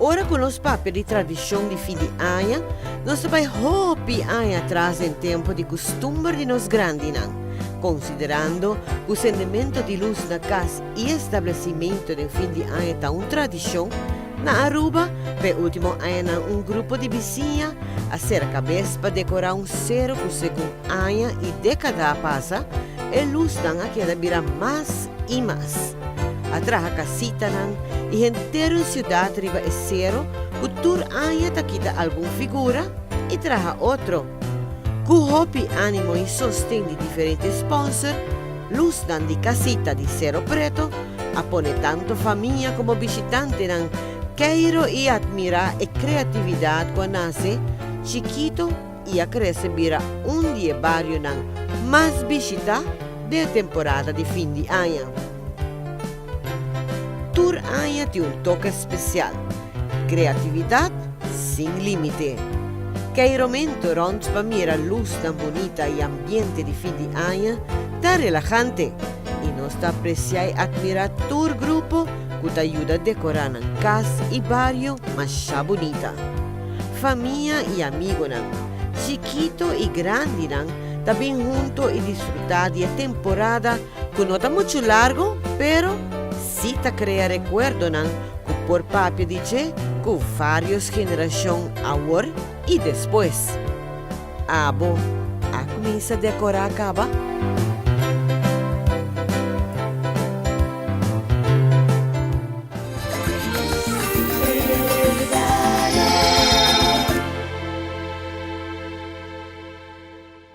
Ora ku nos papia di tradishon di fin di aña, nos ta bai hopi aña atras den tempu di kustumber di nos grandinan, konsiderando ku sendemento di lus na kas i establesimentu den fin di aña ta un tradishon. Na Aruba, p'e último añanan un grupo di bisiña a sera kabes pa dekorá un sero ku segun aña i dékada a pasa, e lusnan a keda bira mas i mas. A traha kasitanan i henter un siudat riba e sero ku tur aña ta kita algun figura i traha otro. Ku hopi ánimo i sosten di diferente sponsor, lusnan di kasita di Sero Preto a pone tantu famia komo bishitantenan keiro i atmirá e kreatividat ku a nase chikito i a krese bira un di e barionan mas bishitá den e temporada di fin di aña. Tur aña tin un toke spesial, kreatividat sin límite. Keiromento rònt pa mira lusnan bunita i ambiente di fin di aña ta relahante i nos ta apresiá i atmirá tur grupo ku ta yuda dekorá nan kas i bario masha bunita. Famia i amigonan, chikito i grandinan ta bin hunto i disfrutá di e temporada ku no ta muchu largu pero sí ta krea rekuerdonan ku por papia di dje ku vários generashon awor i despues. Abo a kuminsá dekorá kaba?